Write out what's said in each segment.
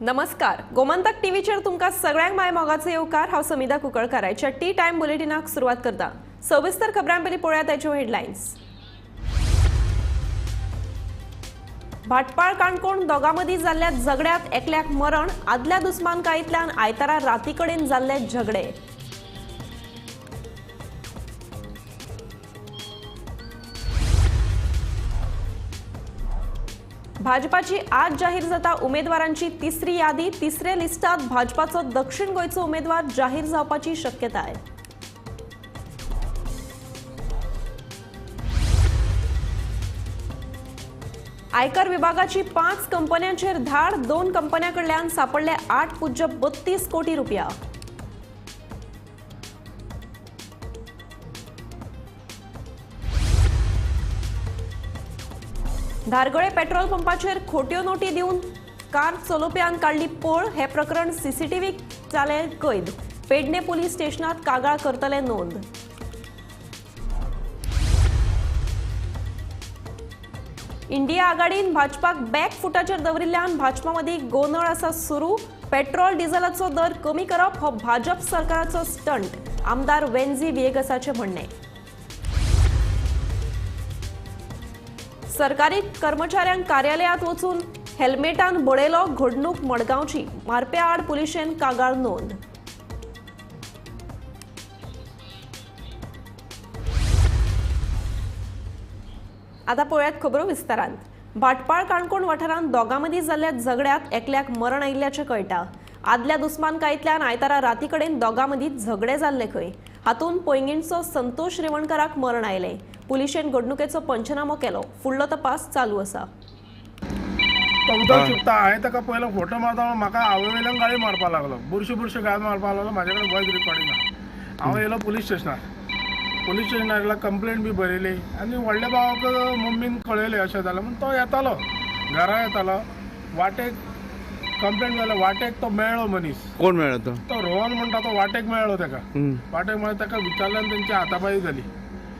नमस्कार, गोमंतक टीव्हीचेर तुमकां सगळ्यांक my मोगाचो येवकार. हांव समिधा कुंकळकाराच्या टी टायम बुलेटिनाक सुरवात करता. सविस्तर खबरां पयलीं पळोवया ताच्यो हेडलायन्स. भाटपाळ काणकोण दोगां मदीं जाल्ल्या झगड्यांत एकल्याक मरण. आदल्या दुस्मानकायेंतल्यान आयतारा राती कडेन जाल्ले झगडे. भाजपाची आज जाहीर जाता उमेदवारांची तिसरी यादी. तिसऱ्या लिस्टात भाजपाचो दक्षिण गोंयचो उमेदवार जाहीर जावपाची शक्यताय. आयकर विभागाची 5 कंपन्यांचेर धाड. 2 कंपन्यां कडल्यान सापडले 8.32 कोटी रुपया. धारगळे पेट्रोल पंपाचेर खोट्यो नोटी दिवन कार चलोवप्यान काडली पळ. हे प्रकरण सीसीटीव्हीक जालें कैद. पेडणे पुलीस स्टेशनात कागाळ करतले नोंद. इंडिया आघाडीन भाजपाक बॅक फुटाचेर दवरिल्ल्यान भाजपा मदीं गोंदळ आसा सुरू. पेट्रोल डिझलाचो दर कमी करप हो भाजप सरकाराचो स्टंट, आमदार वेन्झी व्हिएगसाचें म्हणणें. सरकारी कर्मचाऱ्यांक कार्यालयांत वचून हेल्मेटान बडयलो. घडणूक मडगांवची. मारप्या आड पुलिशेन कागाळ नोंद. आतां पळयात खबरो विस्तारान. भाटपाळ काणकोण वाठारांत दोगां मदीं जाल्ल्या झगड्यांत एकल्याक मरण आयिल्ल्याचें कळटा. आदल्या दुस्मानकायेंतल्यान आयतारा राती कडेन दोगां मदीं झगडे जाल्ले खंय. हातूंत पैंगीणचो संतोष रिवणकराक मरण आयलें. पुलिशेन घडणुकेचो पंचनामो केलो. फुडलो तपास चालू आसा. उदक शिंपता. हांवें ताका पयलो फोटो मारता, म्हाका आवय वयल्यान गाळी मारपाक लागलो, बुरशी बुरशी गाळ मारपाक लागलो. म्हाजे कडेन वॉयस रिकॉर्डिंग आहा. हांव येयलो पुलीस स्टेशनार. पुलीस स्टेशनार येयला, कंप्लेन बी बरयली आनी व्हडल्या भावाक मम्मीन कळयलें अशें जालें म्हूण. तो येतालो, घरा येतालो. वाटेक कंप्लेन जाल्या, वाटेक तो मेळ्ळो मनीस. कोण मेळ्ळो तो? तो रोहन म्हणटा तो वाटेक मेळ्ळो ताका. वाटेक मेळ्ळो ताका विचारल्यान तेंची हातापाई जाली.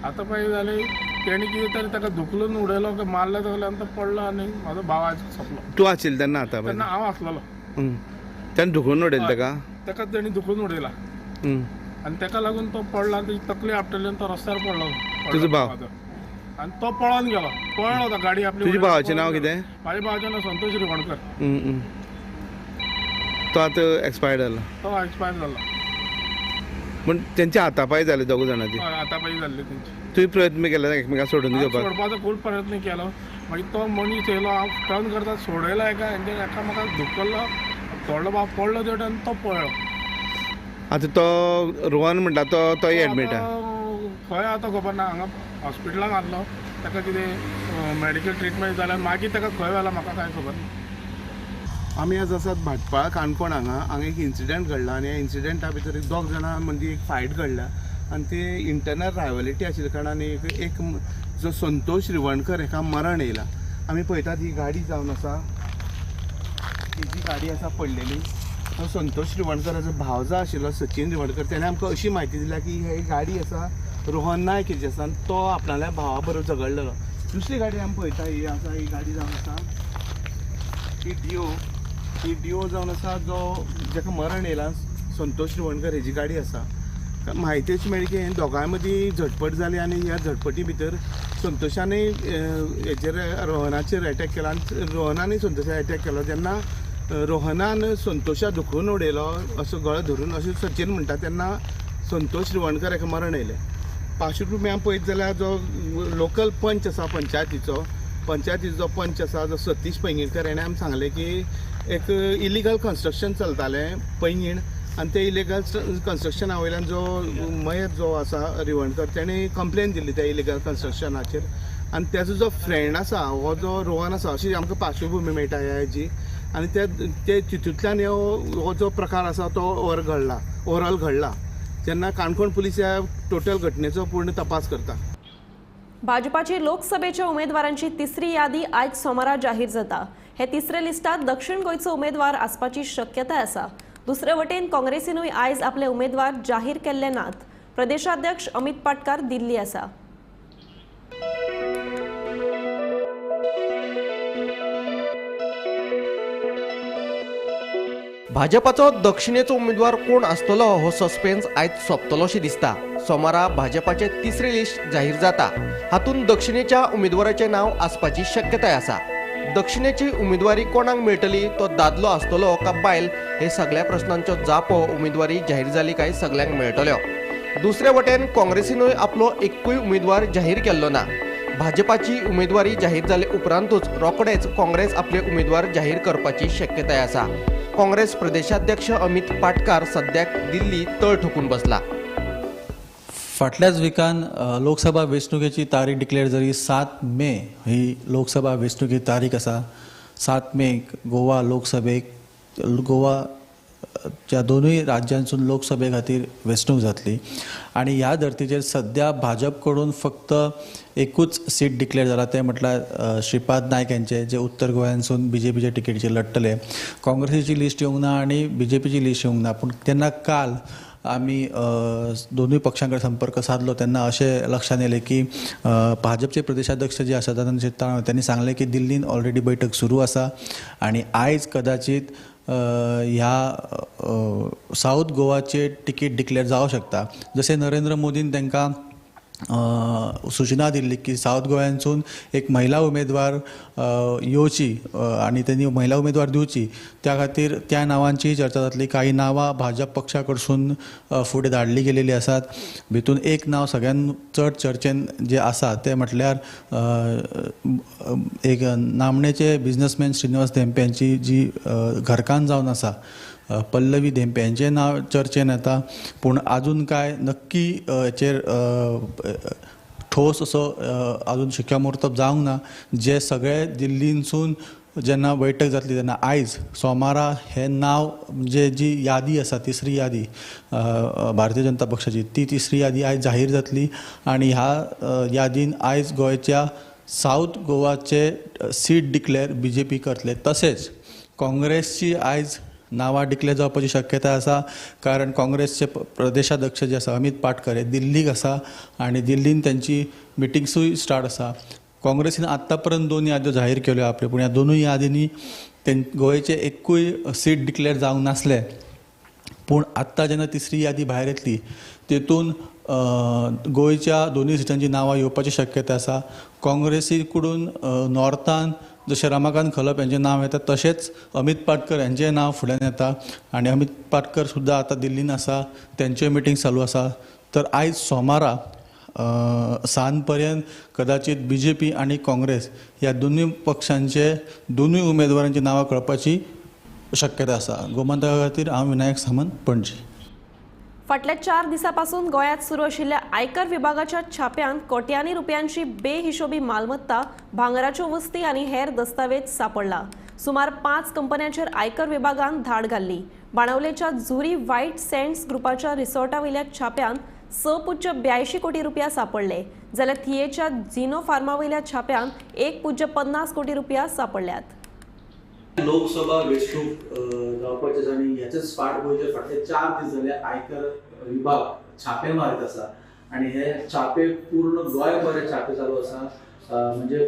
हातापाई जाली, तेणी कितें तरी ताका धुकलून उडयलो की मारलो जाल्यार आनी तो पडलो आनी म्हाजो भाव आज सोंपलो. तूं आशिल्लो तेन्ना हातापाई? तेन्ना हांव आसलेलो. तेणें धुकलून उडयलें ताका? ताका तेणी धुकलून उडयला आनी ताका लागून तो पडला. तेजी तकली आपटली आनी तो रस्त्यार पडलो. तुजो भाव? आनी तो पळोन गेलो. पळ्ळो तो गाडी आपली. तुज्या भावाचें नांव कितें? म्हाज्या भावाचें नांव संतोष रिवणकर. तो आतां एक्सपायर्ड जालो? तो एक्सपायर जालो. पूण तेंचे हातापाय जाले दोग जाणांचे? हातापाई जाल्ले तेंचे. तुवें प्रयत्न केला एकमेकांक सोडून घेवपाक? सोडपाचो खूब प्रयत्न केलो. मागीर तो मनीस येयलो, हांव टर्न करता सोडयलो एका, हेंच्या एका म्हाका धुकल्लो. थोडो भाव पडलो ते वटेन, तो पळ्ळो. आतां तो रोहन म्हणटा तो तोय एडमीट आहा? खंय आतां खबर ना. हांगा हॉस्पिटलान आहलो, ताका कितें मेडिकल ट्रिटमेंट जाल्यार मागीर ताका खंय व्हेला म्हाका कांय खबर ना. आमी आज आसात भाटपाळ काणकोण हांगा. हांगा एक इन्सिडंट घडला आनी ह्या इन्सिडंटा भितर एक दोग जाणां मदीं एक फायट घडल्या आनी ते इंटरनल रायवलिटी आशिल्ल्या कारणान एक जो संतोष रिवणकर हेका मरण येयला. आमी पळयतात ही गाडी जावन आसा, ही जी गाडी आसा पडलेली तो संतोष रिवणकराचो भाव जो आशिल्लो सचिन रिवणकर, तेणें आमकां अशी म्हायती दिल्या की ही गाडी आसा रोहन नायक हेजी आसा आनी तो आपणाल्या भावा बरोबर झगडलेलो. दुसरी गाडी आमी पळयता, ही आसा, ही गाडी जावन आसा ही डिओ. ही डिओ जावन आसा जो जाका मरण येयला संतोष रिवणकर हेजी गाडी आसा. म्हायती अशी मेळ्ळी की हे दोगांय मदीं झटपट जाली आनी ह्या झटपटी भितर संतोषानय हेजेर रोहनाचेर एटॅक केलो आनी रोहनानय संतोषाक एटॅक केलो. जेन्ना रोहनान संतोषा धुकलून उडयलो असो गळो धरून अशें सचिन म्हणटा, तेन्ना संतोष रिवणकर हेका मरण येयलें. पार्श्वभुमी आमी पळयत जाल्यार जो लोकल पंच आसा पंचायतीचो, पंचायतीचो पंच आसा जो सतीश पैंगीणकर, हेणें आमी सांगलें की एक इलिगल कन्स्ट्रक्शन चलतालें पैंगीण आनी ते इलिगल कन्स्ट्रक्शना वयल्यान जो मयत जो आसा रिवणकर तेणें कंप्लेन दिल्ली त्या इलिगल कन्स्ट्रक्शनाचेर आनी तेजो जो फ्रेंड आसा हो जो रोहन आसा, अशी आमकां पार्श्वभुमी मेळटा ह्या हेजी. आनी ते तितूंतल्यान हो जो प्रकार आसा तो ओवरऑल घडला. जेन्ना काणकोण पुलीस ह्या टोटल घटनेचो पूर्ण तपास करता. भाजपाची लोकसभेच्या उमेदवारांची तिसरी यादी आयज सोमारा जाहीर जाता. हे तिसरे लिस्टात दक्षिण गोंयचो उमेदवार आसपाची शक्यताय आसा. दुसरे वटेन काँग्रेसीनूय आयज आपले उमेदवार जाहीर केल्ले नात. प्रदेशाध्यक्ष अमित पाटकार दिल्ली आसा. भाजपाचो दक्षिणेचो उमेदवार कोण आसतलो हो सस्पेन्स आयज सोंपतलोशें दिसता. सोमारा भाजपाचे तिसरे लिस्ट जाहीर जाता. हातूंत दक्षिणेच्या उमेदवाराचें नांव आसपाची शक्यताय आसा. दक्षिणेची उमेदवारी कोणाक मेळटली, तो दादलो आसतलो का बायल, हे सगळ्या प्रश्नांच्यो जापो उमेदवारी जाहीर जाली काय सगळ्यांक मेळटल्यो. दुसरे वटेन काँग्रेसीनूय आपलो एकूय उमेदवार जाहीर केल्लो ना. भाजपाची उमेदवारी जाहीर जाले उपरांतूच रोखडेच काँग्रेस आपले उमेदवार जाहीर करपाची शक्यताय आसा. काँग्रेस प्रदेशाध्यक्ष अमित पाटकार सद्याक दिल्ली तळ ठोकून बसला. फाटल्याच विकान लोकसभा वेंचणुकेची तारीख डिक्लेअर जाली. 7 मे ही लोकसभा वेंचणुकेची तारीख आसा. 7 मेक गोवा लोकसभेक गोवाच्या दोनूय राज्यांसून लोकसभे खातीर वेंचणूक जातली आनी ह्या धर्तीचेर सद्या भाजप कडून फक्त एकूच सीट डिक्लेअर जाला, तें म्हटल्यार श्रीपाद नायक यांचे, जे उत्तर गोंयांसून बीजेपीच्या तिकेटीचेर लढटले. काँग्रेसीची लिस्ट येवंक ना आनी बीजेपीची लिस्ट येवंक ना. पूण तेन्ना काल आमी दोनूय पक्षां कडेन संपर्क सादलो तेन्ना अशें लक्षांत येयलें की भाजपचे प्रदेशाध्यक्ष जे आसा तांणी सांगलें की दिल्लीन ऑलरेडी बैठक सुरू आसा आनी आयज कदाचीत ह्या सावथ गोवाचे तिकीट डिक्लेअर जावं शकता. जशें नरेंद्र मोदीन तांकां सूचना दिल्ली की सावथ गोव्यांसून एक महिला उमेदवार येवची आनी तेणी महिला उमेदवार दिवची, त्या खातीर त्या नांवांची चर्चा जातली. काही नांवां भाजप पक्षा कडसून फुडें धाडली गेलेली आसात. भितून एक नांव सगळ्यान चड चर्चेन जे आसा तें म्हटल्यार एक नामनेचे बिजनसमॅन श्रीनिवास धेंपे यांची जी घरकान्न जावन आसा पल्लवी धेंपे यांचें नांव चर्चेन येता. पूण आजून काय नक्की हेचेर ठोस असो आजून शिक्कामोर्तब जावंक ना. जे सगळे दिल्लीनसून जेन्ना बैठक जातली तेन्ना आयज सोमारा हें नांव म्हणजे जी यादी आसा तिसरी यादी भारतीय जनता पक्षाची, ती तिसरी यादी आयज जाहीर जातली आनी ह्या यादीन आयज गोंयच्या सावथ गोवाचे सीट डिक्लेअर बीजेपी करतले. तशेंच काँग्रेसची आयज नांवां डिक्लेअर जावपाची शक्यताय आसा, कारण काँग्रेसचे प्रदेशाध्यक्ष जे आसा अमित पाटकर हे दिल्लीक आसा आनी दिल्लीन तेंची मिटिंग्सूय स्टार्ट आसा. काँग्रेसीन आत्तां पर्यंत 2 याद्यो जाहीर केल्यो आपल्यो, पूण ह्या दोनूय यादींनी गोंयचे एकूय सीट डिक्लेअर जावंक नासले. पूण आत्तां जेन्ना तिसरी यादी भायर येतली तेतून गोंयच्या दोनूय सिटांची नांवां येवपाची शक्यता आसा. काँग्रेसी कडून नॉर्थान जशें रमाकांत खलप यांचें नांव येता तशेंच अमित पाटकर यांचें नांव फुड्यान येता आनी अमित पाटकर सुद्दां आतां दिल्लीन आसा, तेंच्यो मिटींग चालू आसा. तर आयज सोमारा सांज पर्यंत कदाचित बीजेपी आनी काँग्रेस ह्या दोनूय पक्षांचे दोनूय उमेदवारांची नांवां कळपाची शक्यता आसा. गोमंतका खातीर हांव विनायक सामंत, पणजी. फाटल्या 4 दिसां पासून गोंयांत सुरू आशिल्ल्या आयकर विभागाच्या छाप्यांत कोट्यांनी रुपयांची बेहिशोबी मालमत्ता, भांगराच्यो वस्ती आनी हेर दस्तावेज सापडला. सुमार 5 कंपन्यांचेर आयकर विभागान धाड घाल्ली. बाणावलेच्या झुरी व्हायट सँड्स ग्रुपाच्या रिसॉर्टा वयल्या छाप्यांत 6.82 कोटी रुपया सापडले, जाल्यार थियेच्या झिनो फार्मा वयल्या छाप्यांत 1.50 कोटी रुपया सापडल्यात. लोकसभा वेंचणूक जावपाची आसा आनी ह्याच्याच फाटभुंयेचेर फाटले 4 दीस जाले आयकर विभाग छापे मारीत आसा आनी हे छापे पूर्ण गोंयभर छापे चालू आसा. म्हणजे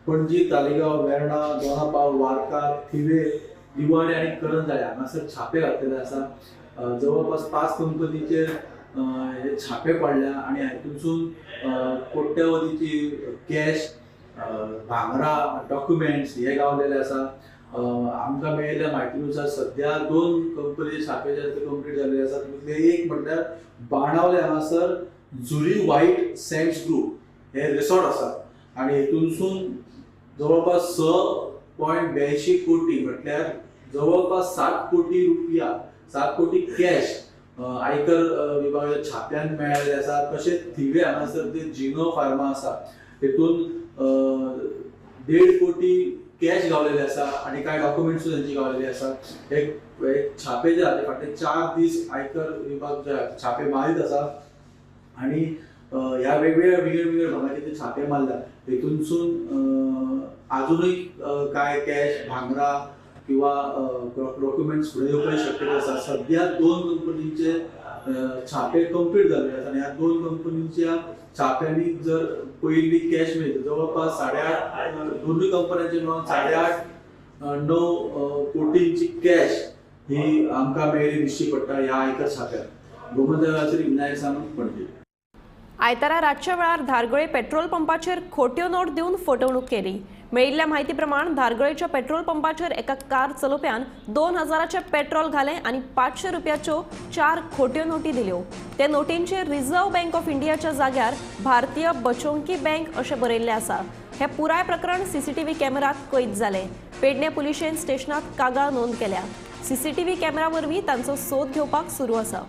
पणजी, तालिगांव, वेर्णा, दोना पावल, वार्का, थिवे, दिवाडे आनी करंजाळे हांगासर छापे घातलेले आसा. जवळपास 5 कंपनीचेर हे छापे पडल्या आनी हातूंतसून कोट्यवधीची कॅश, भांगरा, डॉक्युमेंट्स हे गावलेले आसा. आमकां मेळिल्ल्या म्हायतीनुसार सद्या 2 कंपनीचे छापे जे आसा ते कंप्लीट जाल्ले आसा. तितूंतले एक म्हटल्यार बाणावले हांगासर झुरी व्हायट सँड्स ग्रुप हे रिसॉर्ट आसा आनी हेतूनसून जवळपास 6.82 कोटी म्हटल्यार जवळपास 7 कोटी रुपया, 7 कोटी कॅश आयकर विभागाच्या छाप्यान मेळिल्ले आसा. तशेंच थिवे हांगासर ते जिनो फार्मा आसा हेतून 1.5 कोटी कॅश गावलेले आसा आनी कांय डॉक्युमेंट्सूय तांची गावलेली आसा. एक छापे जे आसा फाटले 4 दीस आयकर विभाग जे छापे मारीत आसा आनी ह्या वेगवेगळ्या विंगड विंगड भागाचे ते छापे मारल्या. हेतूनसून आजुनूय कांय कॅश, भांगरा किंवा डॉक्युमेंट्स फुडें येवपाची शक्यता आसा. सद्या 2 कंपनींचे छापे कंप्लीट जाल्ले आसा आनी ह्या 2 कंपनींच्या छाप्यांनी जर पयली कॅश मेळटा जवळपास 8.5, दोनूय कंपन्यांचे मेळून 8.5 9 कोटींची कॅश ही आमकां मेळ्ळी दिश्टी पडटा ह्या एका छाप्यात. गोमंतकाचेर विनायक सामंत, पणजी. आयतारा रातच्या वेळार धारगळे पेट्रोल पंपाचेर खोट्यो नोट दिवन फटवणूक केली. मेळिल्ल्या म्हायती प्रमाण धारगळेच्या पेट्रोल पंपाचेर एका कार चलोवप्यान 2000चें पेट्रोल घालें आनी 500 रुपयाच्यो 4 खोट्यो नोटी दिल्यो. ते नोटींचेर रिझर्व्ह बँक ऑफ इंडियाच्या जाग्यार भारतीय बचोंकी बँक अशें बरयल्लें आसा. हें पुराय प्रकरण सीसीटीव्ही कॅमेरात कैद जालें. पेडणे पुलिशेन स्टेशनात कागाळ नोंद केल्या. सीसीटीव्ही कॅमेरा वरवीं तांचो सोद घेवपाक सुरू आसा.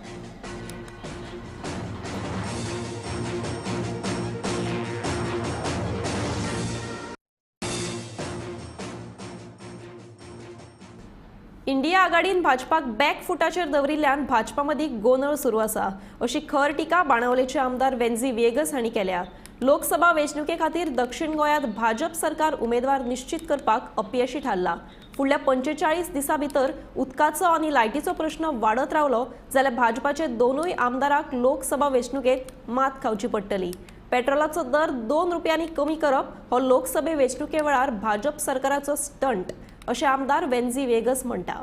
इंडिया आघाडीन भाजपाक बॅक फुटाचेर दवरिल्ल्यान भाजपा मदीं गोंदळ सुरू आसा अशी खर टिका बाणावलेचे आमदार वेन्झी व्हिएगस हांणी केल्या. लोकसभा वेंचणुके खातीर दक्षिण गोंयांत भाजप सरकार उमेदवार निश्चित करपाक अपयशी थारला. फुडल्या 45 दिसां भितर उदकाचो आनी लायटीचो प्रश्न वाडत रावलो जाल्यार भाजपाचे दोनूय आमदारांक लोकसभा वेंचणुकेंत मात खावची पडटली. पेट्रोलाचो दर 2 रुपयांनी कमी करप हो लोकसभे वेंचणुके वेळार भाजप सरकाराचो स्टंट अशें आमदार वेन्झी व्हिएगस म्हणटा.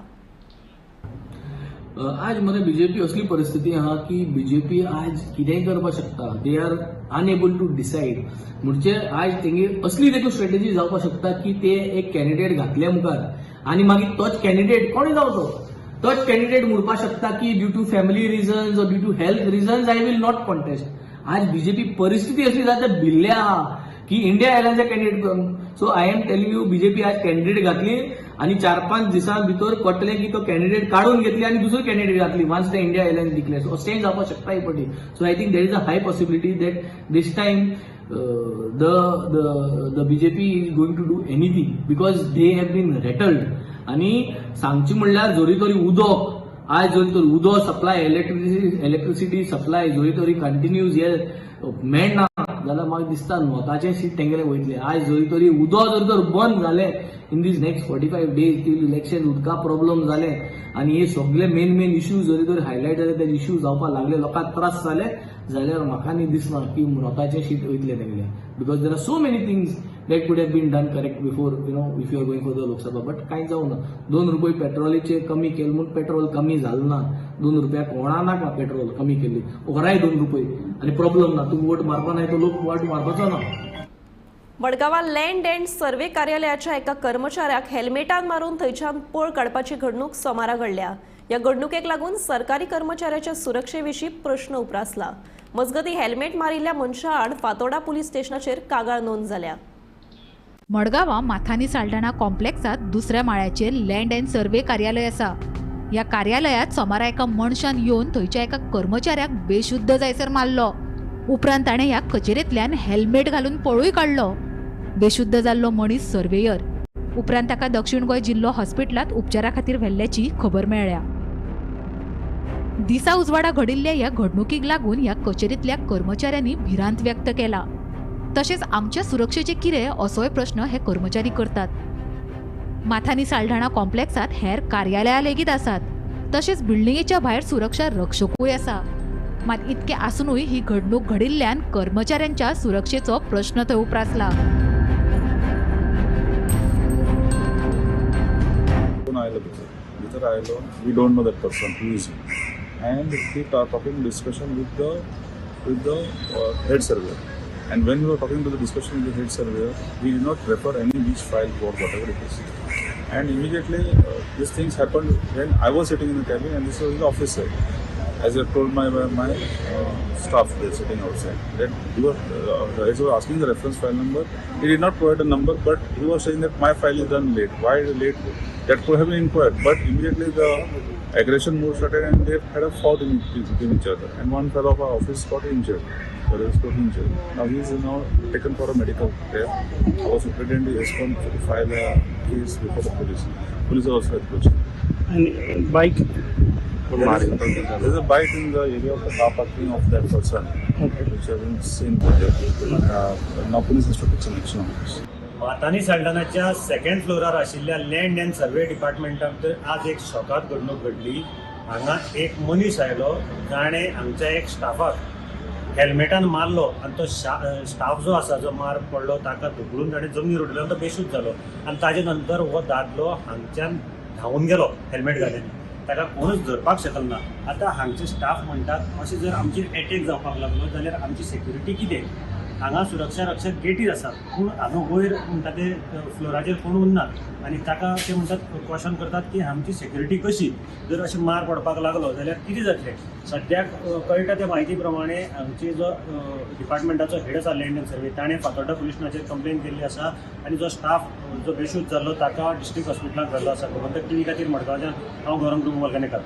आज मरे बीजेपी असली परिस्थिती आहा की बीजेपी आज कितेंय करपाक शकता. They are unable to decide. म्हणजे आज तेंगे असली देखून स्ट्रेटजी जावपाक शकता की ते एक कॅन्डिडेट घातल्या मुखार आनी मागीर तोच कॅन्डिडेट कोणूय जावचो तोच कॅन्डिडेट म्हणपाक शकता की due to family reasons or due to health reasons I will not contest. आज बीजेपी परिस्थिती असली जाता भिल्ल्या आहा की इंडिया एलायन्सा कॅन्डिडेट करून. So I am telling you BJP आज कॅन्डिडेट घातली आनी 4-5 दिसां भितर कळटलें की तो कॅन्डिडेट काडून घेतली आनी दुसरो कॅन्डिडेट घातली once the India alliance declare. So अशेंय जावपाक शकता ही पटी. So I think there is a high possibility that this time the the BJP is going to do anything because they have been rattled. आनी सांगची म्हणल्यार जरी तरी उदक आज जरी तर उदक सप्लाय इलेक्ट्रिसिटी सप्लाय जरी तरी कंटिन्यूज हे मेळना जाल्यार म्हाका दिसता नोताचें सीट तेंगेले वयतले. आज जरी तरी उदक जर तर बंद जालें in these next 45 days till election उदका प्रॉब्लम जाले आनी हे सगळे मेन मेन इश्यूज जरी तर हायलायट जाले ते इश्यू जावपाक लागले लोकांक त्रास जाले जाल्यार म्हाका न्ही दिसना की नोताचें सीट वयतले तेंगेले because there are so many things that could have been done correct before you know if you are going for the Lok Sabha. But कांय जावना. 2 रुपये पेट्रोलाचे कमी केले म्हूण पेट्रोल कमी जालें ना. 2 रुपया कोणा नाका पेट्रोल कमी केली ओराय 2 रुपये आनी प्रॉब्लम ना. तूं वोट मारपा नाय तो लोक वोट मारपाचो ना. मडगांवां लँड अँड सर्वे कार्यालयाच्या एका कर्मचाऱ्याक हेल्मेटान मारून थंयच्यान पळ काडपाची घडणूक सोमारा घडल्या. ह्या घडणुकेक लागून सरकारी कर्मचाऱ्याच्या सुरक्षे विशीं प्रश्न उप्रासला. मजगतीं हेल्मेट मारिल्ल्या मनशा आड फातोडा पुलीस स्टेशनाचेर कागाळ नोंद जाल्या. मडगांवां माथानी साल्ढाणा कॉम्प्लेक्सांत दुसऱ्या माळ्याचेर लँड अँड सर्वे कार्यालय आसा. ह्या कार्यालयांत सोमारा एका मनशान येवन थंयच्या एका कर्मचाऱ्याक बेशुद्ध जायसर मारलो. उपरांत ताणें ह्या कचेरेंतल्यान हेल्मेट घालून पळूय काडलो. बेशुद्ध जाल्लो मनीस सर्वेयर. उपरांत ताका दक्षिण गोंय जिल्लो हॉस्पिटलांत उपचारा खातीर व्हेल्ल्याची खबर मेळ्ळ्या. दिसा उजवाडा घडिल्ल्या ह्या घडणुकीक लागून ह्या कचेरेंतल्या कर्मचाऱ्यांनी भिरांत व्यक्त केला. तशेंच आमच्या सुरक्षेचे कितें असोय प्रश्न हे कर्मचारी करतात. माथानी साल्ढाणा कॉम्प्लेक्सांत हेर कार्यालयां लेगीत आसात. तशेंच बिल्डिंगेच्या भायर सुरक्षा रक्षकूय आसा. मात इतकें आसुनूय ही घडणूक घडिल्ल्यान कर्मचाऱ्यांच्या सुरक्षेचो प्रश्न थंय उप्रासला. भितर आयलो, we don't know that person who is and he talking discussion with the head surveyor. And when we were talking to the discussion with the head surveyor, we did not refer any which file or whatever it is. And immediately these things happened when I was sitting in the cabin and this was in the office side. As I told my staff there sitting outside, that he was, as he was asking the reference file number, he did not provide a number, but he was saying that my file is done late. Why late? That could have been inquired. But immediately the aggression mode started and they had a fought between each other. And one fellow of our office got injured. Now he is now taken for a medical care. Our superintendent has come to file a case before the police. Police are also approaching. And bike? There is a bike in the area of the car parking of that person, okay, which I haven't seen. Now police has to take some action on this. Mathany साल्ढाणाच्या second फ्लोरार आशिल्ल्या land and survey डिपार्टमेंटान तर आज एक शॉकात घडणूक घडली. हांगा एक मनीस आयलो जाणें हांगच्या एक स्टाफाक हेल्मेटान मारलो आनी तो स्टाफ जो आसा जो मार पडलो ताका धुकलून ताणें जमनीर उडयलो आनी तो बेशूद जालो आनी ताजे नंतर हो दादलो हांगच्यान धांवून गेलो हेल्मेट घालून. ताका कोणूच धरपाक शकल ना. आतां हांगचे स्टाफ म्हणटात अशें जर आमचेर एटॅक जावपाक लागलो जाल्यार आमची सेक्युरिटी कितें? हांगा सुरक्षा रक्षक गेटीर आसात पूण हांगा वयर म्हणटा ते फ्लोराचेर कोण उरना आनी ताका ते म्हणटात क्वेशन करतात की आमची सेक्युरिटी कशी? जर अशें मार पडपाक लागलो जाल्यार कितें जातलें? सद्याक कळटा त्या म्हायती प्रमाणे हांगचे जो डिपार्टमेंटाचो हेड आसा लँड अँड सर्वे ताणें फातोड्डा पुलीस स्टेशनाचेर कंप्लेन केल्ली आसा आनी जो स्टाफ जो बेशूद जाल्लो ताका डिस्ट्रिक्ट हॉस्पिटलांत व्हेल्लो आसा. गोमंतक टीव्ही खातीर मडगांवच्यान हांव गौरंग प्रभू वालकानेकर.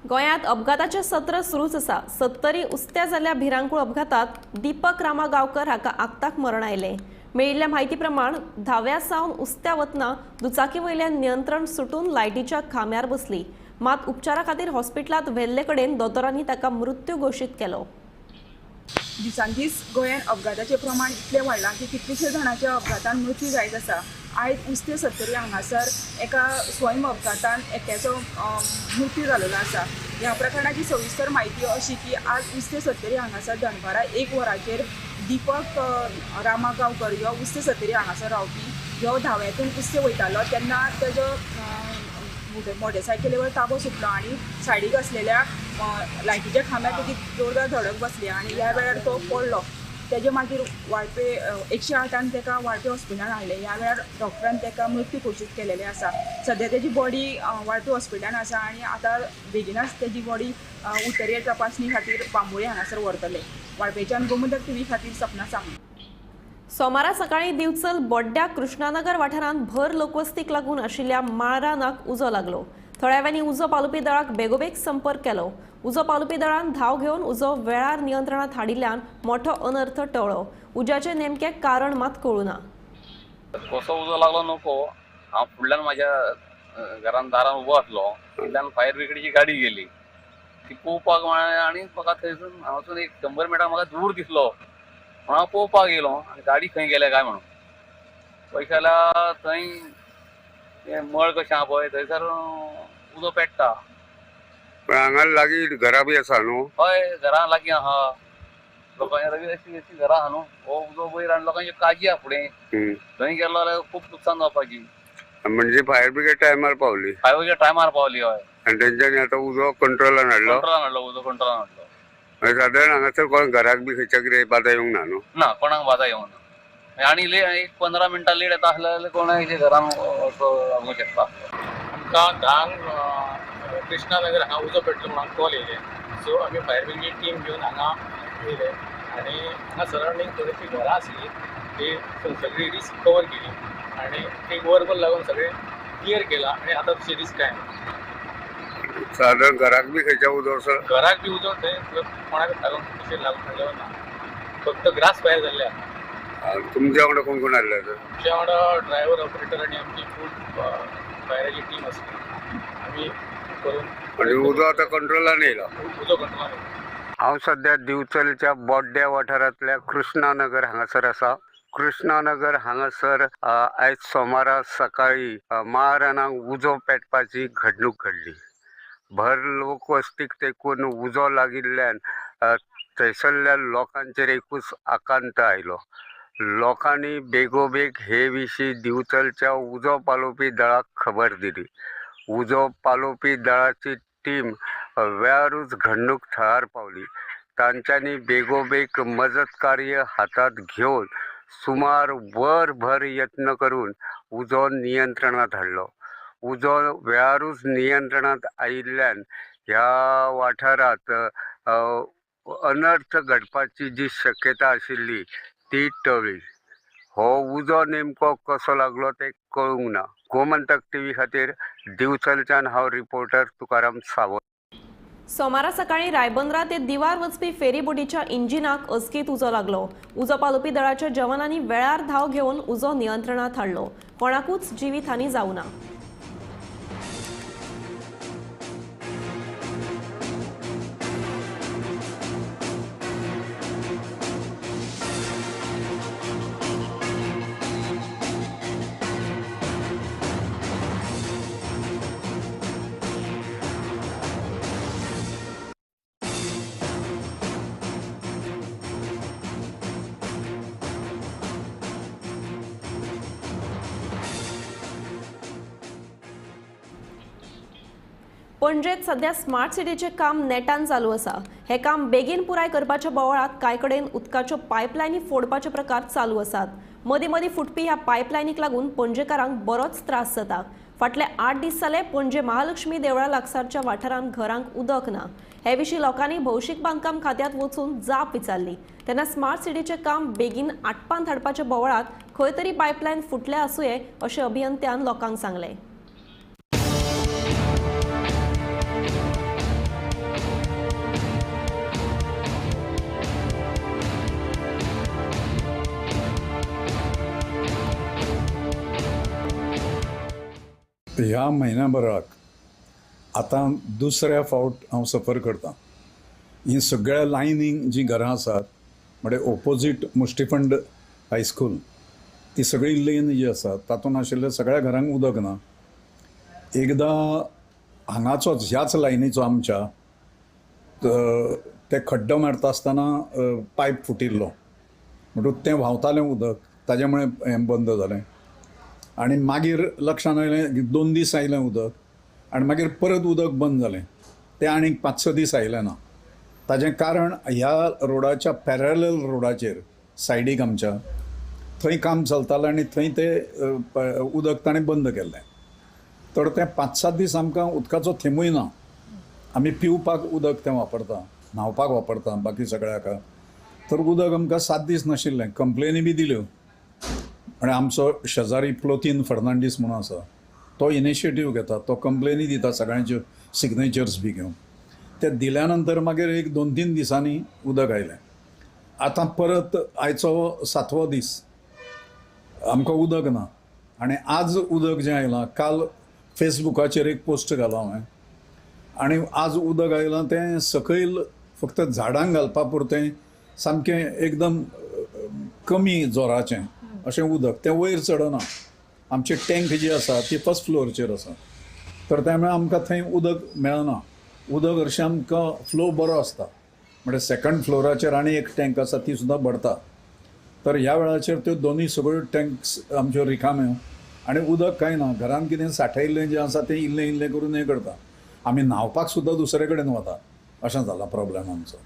गोंयांत अपघाताचें सत्र सुरूच आसा. सत्तरी उस्त्या जाल्ल्या भिरांकूळ अपघातात दीपक रामा गांवकर हाका आक्ताक मरण आयलें. मेळिल्ल्या म्हायती प्रमाण धाव्या सावन उस्त्या वतना दुचाकी वयल्यान नियंत्रण सुटून लायटीच्या खांब्यार बसली. मात उपचारा खातीर हॉस्पिटलांत व्हेल्ले कडेन दोतोरांनी ताका मृत्यू घोशीत केलो. दिसान दीस गोंयांत अपघाताचें प्रमाण इतलें वाडलां की कितलेशे जाणांच्या अपघातान मृत्यू जायत आसा. आयज उस्ते सत्तरी हांगासर एका स्वयं अपघातान एकट्याचो मृत्यू जाल्लो आसा. ह्या प्रकरणाची सविस्तर म्हायती अशी की आज उस्ते सत्तरी हांगासर दनपारां 1 वरांचेर दीपक रामा गांवकर ह्यो उस्ते सत्तरी हांगासर रावपी ह्यो धाव्यांतून उस्ते वयतालो तेन्ना तेजो मोटरसायकलीवर ताबो सुटलो आनी सायडीक आसलेल्या लायटीच्या खांब्यार तेजी जोरदार धडक बसली आनी ह्या वेळार तो पडलो. तेजे मागीर वाळपे 108 ताका वाळपे हॉस्पिटलान हाडलें. ह्या वेळार डॉक्टरान ताका मृत्यू घोशीत केलेलें आसा. सद्या तेजी बॉडी वाळपे हॉस्पिटलान आसा आनी आतां बेगिनाच तेजी बॉडी उत्तरीय तपासणी खातीर बांबोळे हांगासर व्हरतले. वाळपेच्यान गोमंतक टीव्ही खातीर सपना सांगू. सोमारा सकाळी दिवचल बोड्ड्या कृष्णानगर वाठारांत भर लोकवस्तीक लागून आशिल्ल्या माळरानाक उजो लागलो. थळाव्यांनी उजो पालोवपी दळाक बेगोबेग संपर्क केलो. उजो पालोवपी दळान धांव घेवन उजो वेळार नियंत्रणात हाडिल्ल्यान मोठो अनर्थ टळ्ळो. उज्याचें नेमकें कारण मात कळूं ना. कसो उजो लागलो नको, हांव फुडल्यान म्हाज्या घरान दारान उबो आसलो, फुडल्यान फायर ब्रिगेडची गाडी गेली ती पळोवपाक आनी म्हाका थंयसून हांगासून एक 100 मिटर म्हाका दूर दिसलो म्हणून हांव पळोवपाक गेलो आनी गाडी खंय गेल्या काय म्हणून पळयत जाल्यार थंय मळ कशें आहा पळय थंयसर उजो पेट्टा. हांगा लागीं घरां बी आसा न्हू? हय, घरां लागीं आहा, लोकांच्या लागीं अशी अशी घरां आहा न्हू. हो उजो वयर आनी लोकांची काजी आहा फुडें, थंय गेलो जाल्यार खूब लुकसाण जावपाची. म्हणजे फायर ब्रिगेड टायमार पावली? फायर ब्रिगेड टायमार पावली हय. आनी तेंच्यांनी आतां उजो कंट्रोलान हाडलो? कंट्रोलान हाडलो, उजो कंट्रोलान हाडलो. सादारण हांगासर कोण घराक बी खंयच्या कितें बादा येवंक ना न्हू? ना, कोणाक बादा येवंक ना. आनी एक 15 मिनटां लेट येता आसलें जाल्यार कोणाच्या घरान लागूंक शकता. आमकां 10 कृष्णानगर हांगा उजो पेटलो म्हणून कॉल येयले. सो आमी फायर ब्रिगेड टीम घेवन हांगा येयले आनी हांगा सरावंडींग थोडीशी घरां आसली ती सगळी रिस्क कवर केली आनी एक वरभर लागून सगळें क्लियर केलां आनी आतां तशी रिस्क कांय ना. सादारण घराक बी खंयच्या उजो? घराक बी उजो थंय कोणाक लागून तशें लागून ना, फक्त ग्रास फायर जाल्ले आसा. तुमच्या वांगडा कोण कोण आसले? आमच्या वांगडा ड्रायव्हर ऑपरेटर आनी आमची फूल फायराची टीम आसली. आमी करून उजो आतां कंट्रोलान येयला? उजो कंट्रोलान येयला. हांव सद्या दिवचलच्या बोड्ड्या वाठारांतल्या कृष्णानगर हांगासर आसा. कृष्णानगर हांगासर आयज सोमारा सकाळी माळरानाक उजो पेटपाची घडणूक घडली. भर लोकवस्तीक तेकून उजो लागिल्ल्यान थंयसरल्या लोकांचेर एकूच आकांत आयलो. लोकांनी बेगोबेग हे विशीं दिवचलच्या उजो पालोवपी दळाक खबर दिली. उजो पालोवपी दळाची टीम वेळारूच घडणूक थळार पावली. तांच्यांनी बेगोबेग मजत कार्य हातांत घेवन सुमार वरभर यत्न करून उजो नियंत्रणांत हाडलो. उजो वेळारूच नियंत्रणांत आयिल्ल्यान ह्या वाठारांत अनर्थ घडपाची जी शक्यता आशिल्ली ती टळ्ळी. हो उजो नेमको कसो लागलो तें कळूंक ना. गोमंतक टीव्ही खातीर दिवचलच्यान हांव रिपोर्टर तुकाराम सावंत. सोमारा सकाळी रायबंद्रा ते दिवार वचपी फेरीबोटीच्या इंजिनाक अचकीत उजो लागलो. उजो पालोवपी दळाच्या जवानांनी वेळार धांव घेवन उजो नियंत्रणात हाडलो. कोणाकूच जिवीत हानी जावं ना. पणजेत सध्या स्मार्ट सिटीचें काम नेटान चालू आसा. हें काम बेगीन पुराय करपाच्या बोवाळांत कांय कडेन उदकाच्यो पायपलायनी फोडपाचे प्रकार चालू आसात. मदीं मदीं फुटपी ह्या पायपलायनीक लागून पणजेकारांक बरोच त्रास जाता. फाटले 8 दीस जाले पणजे महालक्ष्मी देवळा लागसारच्या वाठारांत घरांक उदक ना. हे विशीं लोकांनी भौशीक बांदकाम खात्यांत वचून जाप विचारली तेन्ना स्मार्ट सिटीचें काम बेगीन आटपांत हाडपाच्या बोवाळांत खंय तरी पायपलायन फुटल्या आसुये अशें अभियंत्यान लोकांक सांगलें. ह्या म्हयन्याभराक आतां दुसऱ्या फावट हांव सफर करतां. ही सगळ्या लायनींग जीं घरां आसात म्हणजे ओपोजीट मुष्टिफंड हायस्कूल ती सगळी लेन जी आसा तातूंत आशिल्ल्या सगळ्या घरांक उदक ना. एकदां हांगाचोच ह्याच लायनीचो आमच्या ते खड्डो मारता आसतना पायप फुटिल्लो म्हणटकूच तें व्हांवतालें उदक, ताजे मुळे हें बंद जालें. आनी मागीर लक्षान आयलें 2 दीस आयलें उदक आनी मागीर परत उदक बंद जालें. तें आनीक 5-6 दीस आयलें ना. ताजें कारण ह्या रोडाच्या पॅरलल रोडाचेर सायडीक आमच्या थंय काम चलतालें आनी थंय तें उदक ताणें बंद केल्लें. तर तें 5-7 दीस आमकां उदकाचो थेंबूय ना. आमी पिवपाक उदक तें वापरता, न्हांवपाक वापरता, बाकी सगळ्याक. तर उदक आमकां 7 दीस नाशिल्लें. कंप्लेनी बी दिल्यो आनी आमचो शेजारी प्लोतीन फर्नांडीस म्हणून आसा तो इनिशिएटीव घेता, तो कंप्लेनी दिता सगळ्यांच्यो सिग्नेचर्स बी घेवन. ते दिल्या नंतर मागीर एक 2-3 दिसांनी उदक आयलें. आतां परत आयचो 7वो दीस आमकां उदक ना. आनी आज उदक जें आयलां, काल फेसबुकाचेर एक पोस्ट घाला हांवें आनी आज उदक आयलां तें सकयल फक्त झाडांक घालपा पुरतें सामकें एकदम कमी जोराचें अशें उदक, तें वयर चडना. आमची टँक जी आसा ती फर्स्ट फ्लोरचेर आसा, तर त्यामुळे आमकां थंय उदक मेळना. उदक हरशीं आमकां फ्लो बरो आसता, म्हणजे सेकंड फ्लोराचेर आनी एक टँक आसा ती सुद्दां भरता. तर ह्या वेळाचेर त्यो दोनूय सगळ्यो टँक्स आमच्यो रिकाम्यो आनी उदक कांय ना. घरान कितें सांठयल्लें जें आसा तें इल्लें इल्लें करून हें करता. आमी न्हांवपाक सुद्दां दुसरे कडेन वता, अशें जाला प्रॉब्लेम आमचो.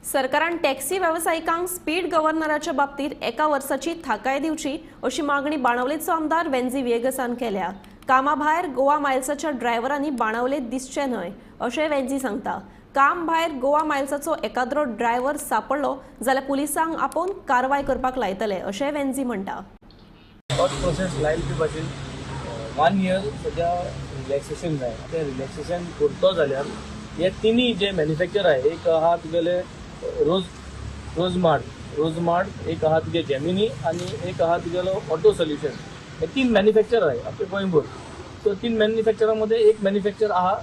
सरकारान टॅक्सी वेवसायिकांक स्पीड गव्हर्नराच्या बाबतीत 1 वर्साची थाकाय दिवची अशी मागणी बाणावलेचो आमदार वेन्झी व्हिएगसान केल्या. कामाभायर गोवा मायल्साच्या ड्रायव्हरांनी बाणावलेत दिसचें न्हय अशें वेन्झी सांगता. काम भायर गोवा मायल्साचो एकाद्रो ड्रायव्हर सापडलो जाल्यार पुलिसांक आपोवन कारवाय करपाक लायतले अशें वेन्झी म्हणटा. थॉट प्रोसेस लायले ते भाशेन 1 इयर सद्या रिलॅक्सेशन जाय. तें रिलॅक्सेशन करतो जाल्यार हे तिनूय जे मॅन्युफॅक्चर आहाय, एक आहा तुगेले रोजमार्ट, एक आहा तुगे जेमिनी आनी एक आहा तुगेलो ऑटो सोल्युशन. हे 3 मॅन्युफॅक्चर आहाय आमच्या गोंयभर. सो 3 मॅन्युफॅक्चरां मदें एक मॅन्युफॅक्चर आहा,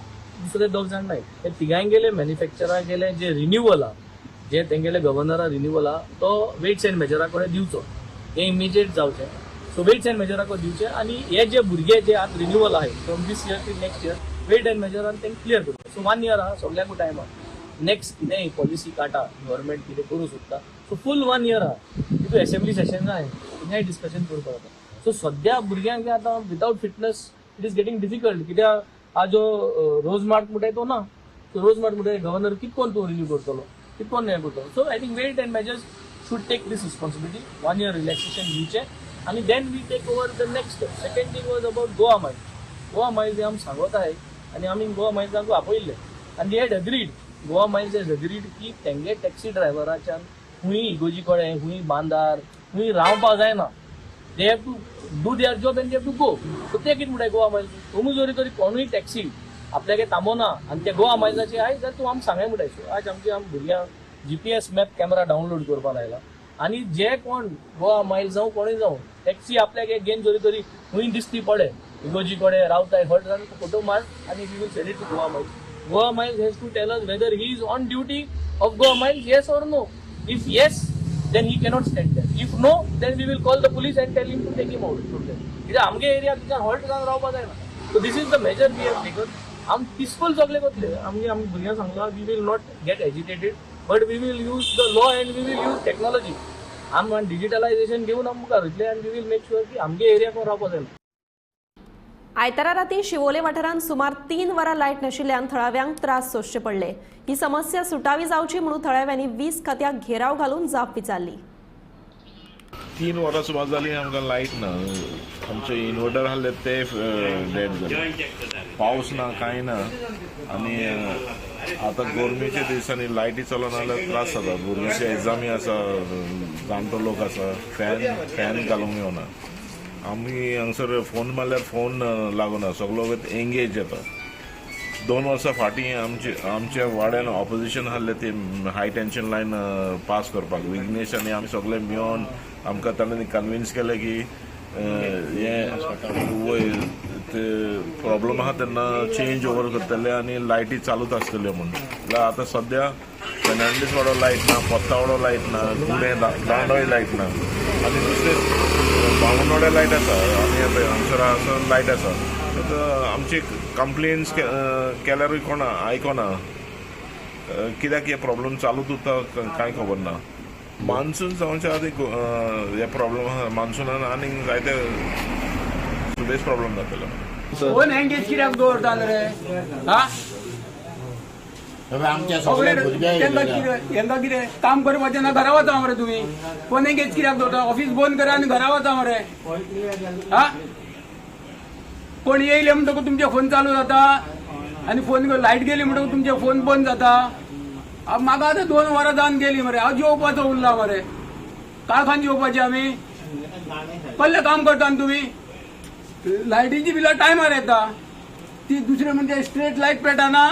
दुसरे 2 जाण नाय. हे तिगांय मॅन्युफॅक्चरा गेले जे रिन्युअल आहा, जे तेंगेले गव्हर्नरा रिन्युअल आहा तो वेट्स एंड मेजरा कडेन दिवचो, हे इमिजिएट जावचें. सो वेट्स एंड मेजरा कडेन दिवचें आनी हे जे भुरगे जे आतां रिन्युअल आहाय from this year to next year weight and मेजरान तेंकां क्लियर करचें. सो 1 इयर आहा, सगल्यांकूय टायम आहा. नेक्स्ट कितेंय पॉलिसी काडटा गव्हर्मेंट कितें करूं सोदता, सो फूल 1 इयर आहा. तितून एसेंब्ली सेशन आहाय, थिंगाय डिस्कशन करपाक जाता. सो सद्या भुरग्यांक आतां without fitness it is getting difficult. कित्याक आज जो रोजमार्ट म्हणटाय तो ना, सो रोजमार्ट म्हणटाय गव्हर्नर कितें कोण तूं रिन्यू करतलो, कितें कोण हें करतलो. So I think weight and measures should take this responsibility. 1 year relaxation दिवचें आनी then we take over the next step. Second thing was about Goa Miles. Goa Miles हें आमी सांगत आहाय आनी आमी गोवा मायल्सांकूय आपयल्लें आनी they had agreed, Goa Miles has agreed की तेंगे टॅक्सी ड्रायव्हराच्यान खूंय इगोजी कडेन, खूंय बांदार, खूंय रावपाक जायना. They have to do their job and they have to go. So ते कितें म्हणटाय गोवा मायल्स, तुमी जरी तरी कोणूय टॅक्सी आपल्यागे थांबोना आनी ते गोवा मायल्साचे आयज जाल्यार तूं आमकां सांगाय म्हणटाय. सो आज आमचे आम भुरग्यांक GPS map camera download करपाक लायला आनी जे कोण गोवा मायल्स जावं कोणूय जावं टॅक्सी आपल्याक घेवन जरी तरी खूंय दिसती पडे इगोजी कडेन रावताय हट जाल्यार फोटो मार आनी we will send it to Goa Miles. Goa Miles has to tell us whether he is on duty of Goa Miles, yes or no. If yes, then he cannot stand there. If no, then we will call the police and tell him to take him out from there. कित्याक आमगे area तुज्यान halt जावन रावपा जायना. So this is the measure we have taken. आम peaceful सगळे वतले. आमगे आमी भुरग्यांक सांगला we will not get agitated, but we will use the law and we will use technology. आम डिजिटलायझेशन घेवन आम मुखार वयतले and we will make sure की आमगे एरिया कोण रावपा जायना. आयतारा राती शिवोले वाठारांत सुमार 3 वरां लायट नाशिल्ल्यान थळाव्यांक त्रास सोंसचे पडले. ही समस्या सुटावी जावची म्हणून थळाव्यांनी वीज खात्याक घेराव घालून जाप विचारली. 3 वरां सुमार जाली आमकां लायट ना. आमचे इन्वर्टर आहले ते डेड जाले. पावस ना कांय ना आनी आतां गरमेच्या दिसांनी लायटी चलना जाल्यार त्रास जाता. भुरग्यांची एग्जामी आसा, जाणटो लोक आसा, फॅन घालूंक येवना. आमी हांगसर फोन मारल्यार फोन लागना, सगलो एंगेज जाता. 2 वर्सां फाटीं आमच्या वाड्यान ऑपोजिशन आहले ते हाय टेन्शन लायन पास करपाक. विघ्नेश आनी आमी सगळे मेळोन आमकां तांणी कन्विन्स केलें की हें वयर ते प्रॉब्लम आहा तेन्ना चेंज ओवर करतले आनी लायटी चालूच आसतल्यो म्हूण. जाल्यार आतां सद्या फेर्नांडीस वाडो लायट ना, पोत्तावाडो लायट ना, गुणे दांडोय लायट ना आनी दुसरे बामणवाड्या लायट आसा आनी हांगसर हांगसर लायट आसा. आमची कंप्लेन्स केल्यारूय कोण आयकना. कित्याक हे प्रॉब्लम चालूच उरता कांय खबर ना. मान्सून जावच्या आदी हे प्रॉब्लम आसा. मान्सुनान आनीक जायते सुबेज प्रॉब्लम जातले. फोन एंगेज कित्याक दवरता रे? हा, हेंका कितें काम करपाचें ना, घरा वचा मरे तुमी. फोन एंगेज कित्याक दवरता? ऑफिस बंद करा आनी घरा वचा मरे. हा, कोण येयले म्हणटकूच तुमचे फोन चालू जाता आनी फोन लायट गेली म्हणटकूच तुमचे फोन बंद जाता. म्हाका आतां 2 वरां जावन गेली मरे. हांव जेवपाचो उरला मरे. काळखान जेवपाचें आमी? कसलें काम करता न्ही तुमी? लायटीची बिलां टायमार येता. ती दुसरें म्हणजे स्ट्रेट लायट पेटना,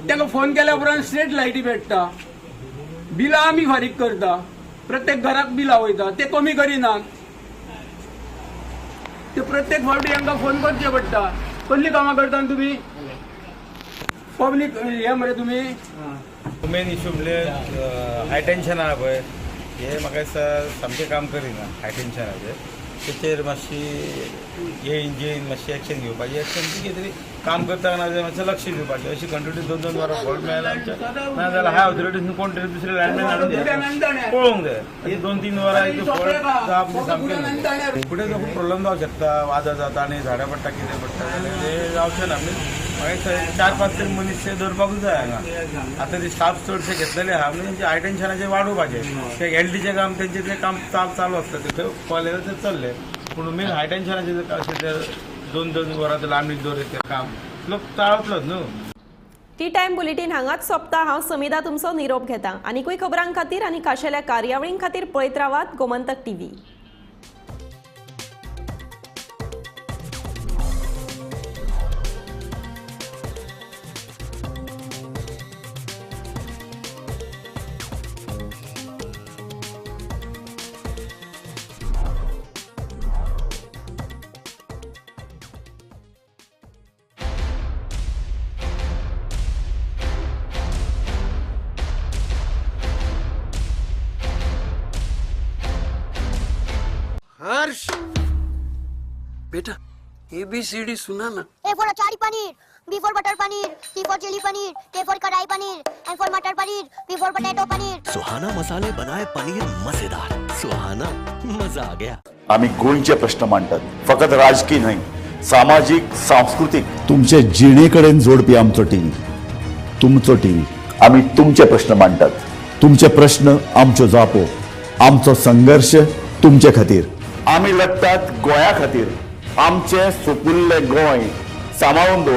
ताका फोन केल्या उपरांत स्ट्रेट लायटी पेट्टा. बिलां आमी फारीक करता, प्रत्येक घराक बिलां वयता, ते कमी करिनात. ते प्रत्येक फावटी हांकां फोन करचे पडटा. कसलीं कामां करता न्ही तुमी? पब्लीक हे मरे तुमी. मेन इशू म्हणजे हाय टेन्शन आहा पळय, हे म्हाका दिसता सामकें काम करिना. हाय टेन्शनाचेर तेचेर मातशी हे इंजीन मातशी एक्शन घेवपाची. एक्शन कितें तरी काम करता ना जाल्यार मातशें लक्ष दिवपाचें. अशी कंटिन्यू 2-2 वरां फॉल्ट मेळ्ळ्या आमच्या ना जाल्यार हाय ऑथॉरिटीन कोण तरी दुसरे लायनमॅन हाडून पळोवंक जाय. ही 2-3 वरां फॉल्ट जावप सामकें फुडें खूब प्रॉब्लम जावंक शकता. वादळ जाता आनी झाडां पडटा, कितें पडटा जाल्यार तें जावचें ना. मागीर 4-5 तरी मनीस ते दवरपाकूच जाय हांगा. आतां ते स्टाफ चडशे घेतलेले आहा म्हणजे तेंचे हाय टेन्शनाचेर वाडोवपाचें. ते एलडीचें काम तेंचें तें काम चालू आसता, ते कॉलेजाचें ते चल्लें. पूण मेन हाय टेन्शनाचें अशें ते 2-2 वरां लांबणीक दवरीत तें काम लोक चाळवतलोच न्हू. टी टायम बुलेटीन हांगाच सोंपता. हांव समिधा तुमचो निरोप घेता. आनीकूय खबरां खातीर आनी खाशेल्या कार्यावळीं खातीर पळयत रावात गोमंतक टीव्ही. हर्ष बेटा ABCD सुना ना. A for achari paneer, B for butter paneer, C for chilli paneer, K for kadai paneer, M for matar paneer, P for potato paneer. Suhana मसाले बनाए पनीर मजेदार. सुहाना मजा आ गया. आम्ही गोंयचे प्रश्न मांडतात, फकत राजकीय न्हय, सामाजीक, सांस्कृतीक. तुमचे जिणेकडेन जोडपी आमचो टीव्ही, तुमचो टीव्ही. आम्ही तुमचे प्रश्न मांडतात, तुमचे प्रश्न आमच्यो जापो, आमचो संघर्ष तुमचे खातीर. आमी लढतात गोंया खातीर, आमचें सुपुल्लें गोंय सांबाळून दवर.